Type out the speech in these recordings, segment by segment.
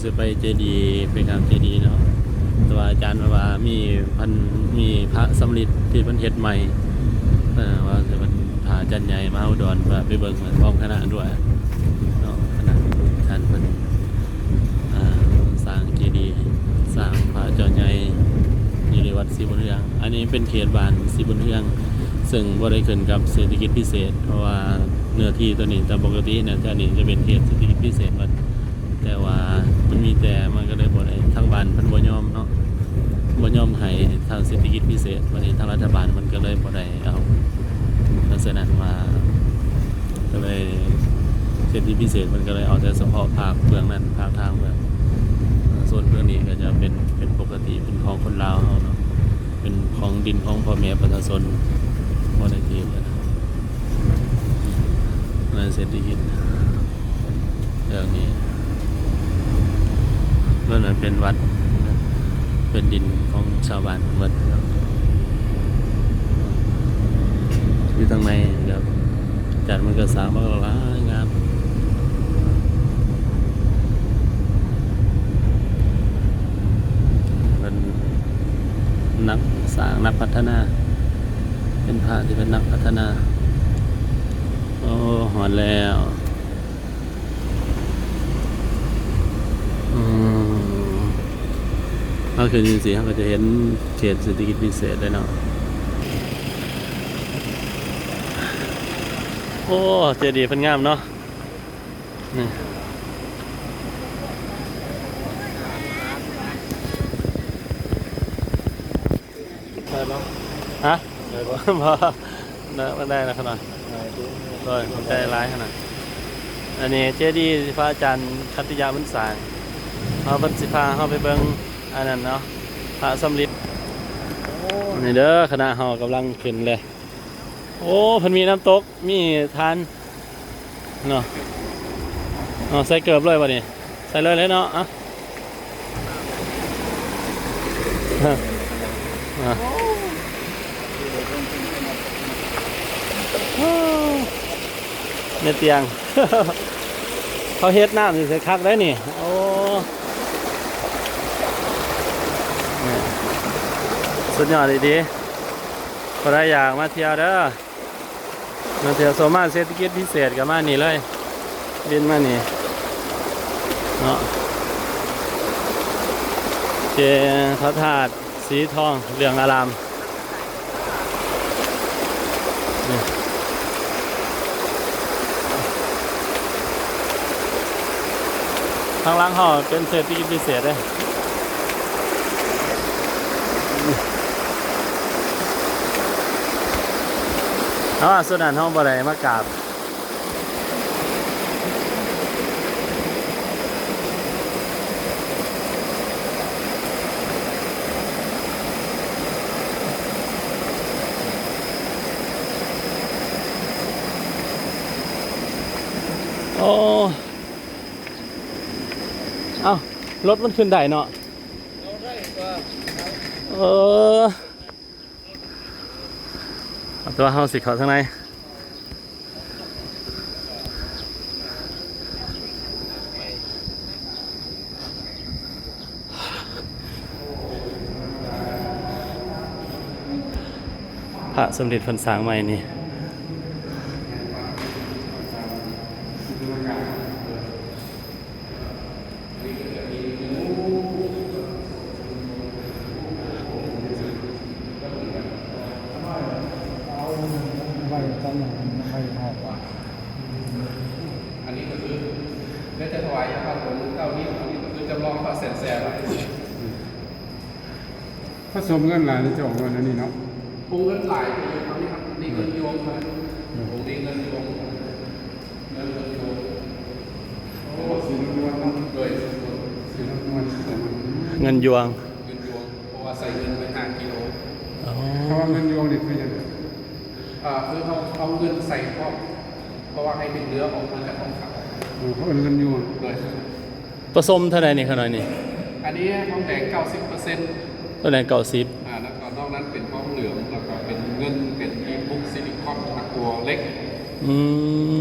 ຊິໄປເຈດີ ໄປກາບເຈດີເນາະ ແຕ່ວ່າອາຈານວ່າມີພັນ ມີພະສຳລິດທີ່ເພິ່ນເຮັດໃໝ່ ເອີ ວ່າຊິເພິ່ນ ພະອາຈານໃຫຍ່ມະຫາອຸດອນ ວ່າໄປເບິ່ງພ້ອມຄະນະດ້ວຍເນາະ ຄະນະທ່ານເພິ່ນ ອ່າ ສ້າງເຈດີ ສ້າງພະເຈົ້າໃຫຍ່ຢູ່ໃນວັດສີບຸນເຮືອງ. ອັນນີ້ເປັນເຂດບ້ານສີບຸນເຮືອງ ເຊິ່ງບໍ່ໄດ້ຂຶ້ນກັບເສດຖະກິດພິເສດ ເພາະວ່າເນື້ອທີ່ຕົວນີ້ຕາມປົກກະຕິເນຍ ແຖວນີ້ຈະເປັນເຂດເສດຖະກິດພິເສດໝົດ ແຕ່ວ່າມັນມີແຕ່ ມັນກໍເລີຍບໍ່ໄດ້ ທາງບ້ານເພິ່ນບໍ່ຍອມເນາະ ບໍ່ຍອມໃຫ້ທາງເສດຖະກິດພິເສດ ບັດນີ້ທາງລັດຖະບານເພິ່ນກໍເລີຍບໍ່ໄດ້ເອົາ ເພາະສະນັ້ນວ່າ ກໍເລີຍ ເຂດທີ່ພິເສດເພິ່ນກໍເລີຍເອົາແຕ່ສະເພາະພາກເບື້ອງນັ້ນ ພາກທາງເບື້ອງ ໂຊນເບື້ອງນີ້ກໍຈະເປັນ ເປັນປົກກະຕິ ເປັນຂອງຄົນລາວເຮົາເນາະ ເປັນຂອງດິນຂອງພໍ່ແມ່ປະຊາຊົນ ບໍ່ໄດ້ທີ່ ງານເສດຖະກິດເລື່ອງນີ້ ເພິ່ນວ່າເປັນວັດ ເປັນດິນຂອງຊາວບ້ານເພິ່ນໝົດ ຢູ່ທາງໃນກໍຈັດ ມັນກໍສ້າງມາຫຼາຍງາມ ເພິ່ນນັກສ້າງ ນັກພັດທະນາ ເປັນພະທີ່ເປັນນັກພັດທະນາ. ໂອ້ ຮອດແລ້ວ. ອືມ ເຮົາຂຶ້ນຈັ່ງຊີ້ ເຮົາກໍຈະເຫັນເຂດເສດຖະກິດພິເສດເລີຍເນາະ. ໂອ້ ເຈດີເພິ່ນງາມເນາະ ນີ້. ໄດ້ບໍ່? ຮະ? ໄດ້ບໍ່? ບໍ່ ນະ ບໍ່ໄດ້ນະຂະນ້ອຍ. ໄດ້ ໂດຍ ຂອບໃຈຫຼາຍຂະນ້ອຍ. ອັນນີ້ເຈດີພະອາຈານຂັດຕິຍະບຸນສ້າງ ເຮົາ ເພິ່ນຊິພາເຮົາໄປເບິ່ງອັນນັ້ນເນາະ ພະສຳລິດ. ໂອ້ ນີ້ເດີ ຄະນະເຮົາກຳລັງຂຶ້ນເລີຍ. ໂອ້ ເພິ່ນມີນ້ຳຕົກ ມີທານເນາະ. ເອົາ ໃສ່ເກີບເລີຍບັດນີ້ ໃສ່ເລີຍເລີຍເນາະ. ອ່ະ ອ່ະ ໂອ້ ແມ່ຕຽງ ເຂົາເຮັດນ້ຳນີ້ໃສ່ຄັກໄດ໋ນີ້. ໂອ້ ນີ້ ສຸດຍອດອີ່ຫຼີ. ຜູ້ໃດຢາກມາທ່ຽວເດີ ມາທ່ຽວຊົມ ມາເສດຖະກິດພິເສດກໍມານີ້ເລີຍ ບິນມານີ້ເນາະ. ເຈ ພະທາດສີທອງເຫຼືອງອາລາມ. ນີ້ ທາງຫຼັງເຮົາເປັນເສດຖະກິດພິເສດເດ້. ເຮົາວ່າສ່ວນນັ້ນເຮົາບໍ່ໄດ້ມາກາບ. ໂອ້ ເອົ້າ ລົດມັນຂຶ້ນໄດ້ເນາະ. ເອີ ແຕ່ວ່າເຮົາຊິເຂົ້າທາງໃນ. ພະສຳລິດເພິ່ນສ້າງໃໝ່ນີ້. ອັນນີ້ກໍຄື ແລ້ວຈະຖວາຍພະສົງເກົ້ານິ້ວ ອັນນີ້ກໍຄືຈຳລອງພະແສນແສນ. ພະສົງເງິນຫຼາຍ ຈະອອກເງິນອັນນີ້ເນາະ. ອົງເງິນຫຼາຍ ອົງນີ້ເງິນຍວງ ອືມ ອົງນີ້ເງິນຍວງ ເງິນ ເງິນຍວງ. ໂອ້ ສີນວນໆ ເນາະ. ໂດຍ ສີນວນໆ ເງິນຍວງ ເງິນຍວງ ເພາະວ່າໃສ່ເງິນໄປຫ້າກິໂລ. ອໍ ຄຳວ່າເງິນຍວງນີ້ຄືຫຍັງ? ເອີ ຄືເຮົາເອົາເງິນໃສ່ພ້ອມ ເພາະວ່າໃຫ້ເປັນເນື້ອອອກມາຈາກທອງຄຳ. ເອີ ເຂົາເອີ້ນເງິນຍວງ. ໂດຍ. ປະສົມເທົ່າໃດນີ້ຂະນ້ອຍນີ້? ອັນນີ້ທອງແດງເກົ້າສິບເປີເຊັນ. ທອງແດງເກົ້າສິບ. ອ່າ ແລ້ວກໍນອກນັ້ນເປັນທອງເຫຼືອງ ແລ້ວກໍເປັນເງິນ ເປັນອີປຸກ ຊິລິຄອນ ແລ້ວກໍເຫຼັກ. ອື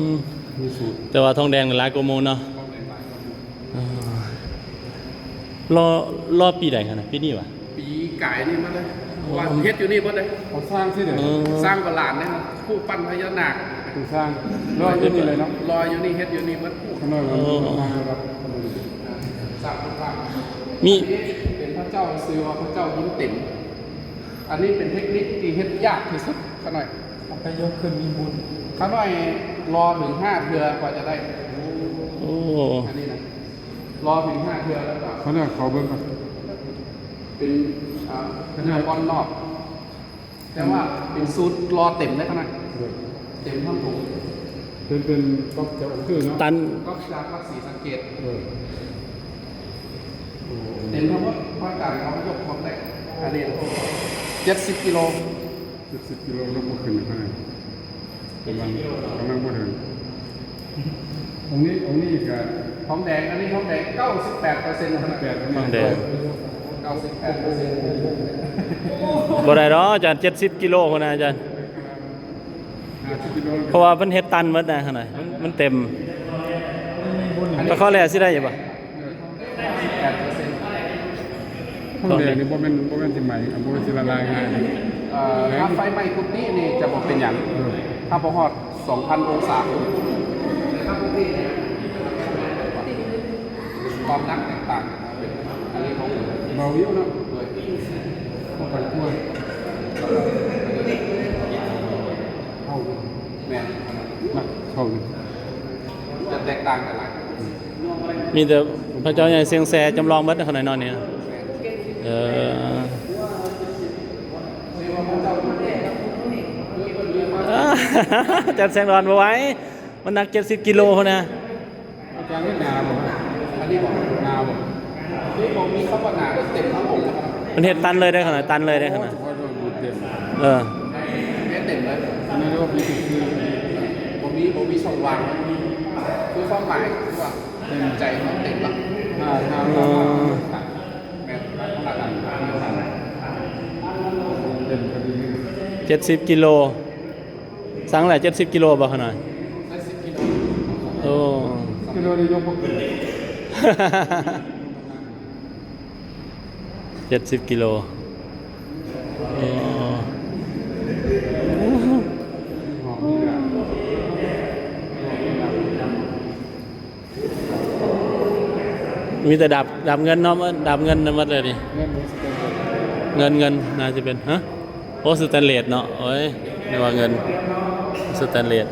ມ ມີສູດ. ແຕ່ວ່າທອງແດງຫຼາຍກວ່າໝູ່ເນາະ. ທອງແດງຫຼາຍກວ່າໝູ່. ອ່າ ລໍ ລໍປີໃດຫັ້ນນະ? ປີນີ້ຫວາ? ປີກາຍນີ້ມາເລີຍ ເພາະວ່າເຮັດຢູ່ນີ້ເບິດເລີຍ. ເຂົາສ້າງຊິເດ້ ເອີ ສ້າງບາລານເດ້ ຜູ້ປັ້ນພະຍານາກ ເປັນສ້າງ ລໍຢູ່ນີ້ເລີຍເນາະ ລໍຢູ່ນີ້ ເຮັດຢູ່ນີ້ເບິດ. ຂ້າງນອກມັນ ເອີ ສ້າງຮູບພາບ ມີ ເປັນພະເຈົ້າ ຊື່ວ່າພະເຈົ້າບຸນເຕັມ. ອັນນີ້ເປັນເຕັກນິກທີ່ເຮັດຍາກທີ່ສຸດ. ຂ້ານ້ອຍ ເອົາໄປຍົກຂຶ້ນມີບຸນ ຂ້ານ້ອຍລໍເຖິງຫ້າເທື່ອກວ່າຈະໄດ້. ໂອ້ ອັນນີ້ນະ ລໍເຖິງຫ້າເທື່ອແລ້ວກໍ ຂ້ານ້ອຍຂໍເບິ່ງກ່ອນ ເປັນ ອ່າ ຂ້ານ້ອຍ ເນື້ອບ່ອນນອກ ແຕ່ວ່າເປັນສູດລໍເຕັມເດ້ຂ້ານ້ອຍ. ໂດຍ ເຕັມທັງອົງ ເປັນ ເປັນກ໋ອບຈາກອົງຄືເນາະ ຕັນ ກ໋ອບຈາກວັດສີສະເກດ. ໂດຍ ໂອ້ ເຕັມທັງໝົດ ພະອາຈານເອົາຍົກຄວາມໄດ້ ອັນນີ້ເຈັດສິບກິໂລ. ເຈັດສິບກິໂລ ຍົກບໍ່ຂຶ້ນເທົ່ານັ້ນ ກຳລັງ ກຳລັງບໍ່ເຖິງ. ອົງນີ້ ອົງນີ້ກະທອງແດງ ອັນນີ້ທອງແດງເກົ້າສິບແປດເປີເຊັນ ທອງແດງ ທອງແດງເກົ້າສິບແປດເປີເຊັນ. ບໍ່ໄດ້ດອກອາຈານ ເຈັດສິບກິໂລພຸ້ນນະອາຈານ ຫ້າສິບກິໂລ ເພາະວ່າເພິ່ນເຮັດຕັນໝົດນະ ຂ້າງໃນມັນ ມັນເຕັມ. ແຕ່ຂໍ້ແລກຊິໄດ້ຢູ່ບໍ່? ແປດເປີເຊັນ. ທອງແດງນີ້ບໍ່ແມ່ນ ບໍ່ແມ່ນຊິໄໝ ບໍ່ແມ່ນຊິລະລາຍງ່າຍ. ເອີ ຖ້າໄຟໄໝ້ກຸຕິນີ້ຈະບໍ່ເປັນຫຍັງ ເອີ ຖ້າບໍ່ຮອດສອງພັນອົງສາ. ຄວາມໜັກແຕກຕ່າງ ອັນນີ້ຂອງເບົາຢູ່ເນາະ. ໂດຍ ເຂົ້າໄປກວດ ເຂົ້າຢູ່ ແມ່ນ ໜັກເຂົ້າຢູ່ ຈະແຕກຕ່າງກັນຫຼາຍ. ມີແຕ່ພະເຈົ້າໃຫຍ່ຊຽງແຊຈຳລອງເບິດ ຂ້ານ້ອຍນອນນີ້. ເອີ ອາຈານແສງດອນບໍ່ໄຫວ ມັນໜັກເຈັດສິບກິໂລພຸ້ນນະ. ອາຈານ ເຮັດໜາບໍ່? ອັນນີ້ບໍ່? ໜາບໍ່? ນີ້ບໍ່ມີຄຳວ່າໜາ ເຕັມທັງອົງ. ມັນເຮັດຕັນເລີຍເດ້ ຂະໜາດຕັນເລີຍເດ້ ຂະໜາດ ໂອ້ ເຕັມ ເອີ ເຮັດເຕັມເລີຍ. ອັນນັ້ນເອີ້ນວ່າມີຈຸດຄື ບໍ່ມີ ບໍ່ມີຊ່ອງວ່າງ. ຄືຄວາມໝາຍຄືວ່າໃຈເຮົາເຕັມລະ. ຖ້າ ຖ້າ ຖ້າ ເອີ ແມ່ນ ເຕັມພໍດີ. ເຈັດສິບກິໂລ. ສັງແຫຼະ ເຈັດສິບກິໂລບໍ່ຂະໜາດ? ເຈັດສິບກິໂລ. ໂອ້ ກິໂລນີ້ຍົກບໍ່ຂຶ້ນ. ເຈັດສິບກິໂລ. ໂອ້ ມີແຕ່ດາບ ດາບເງິນເນາະ ດາບເງິນໝົດເລີຍນີ້. ເງິນ ເງິນ ເງິນໜ້າຈະເປັນ ຮະ? ໂອ້ ສະແຕນເລດເນາະ. ໂອ້ຍ ນຶກວ່າເງິນ ສະແຕນເລດ.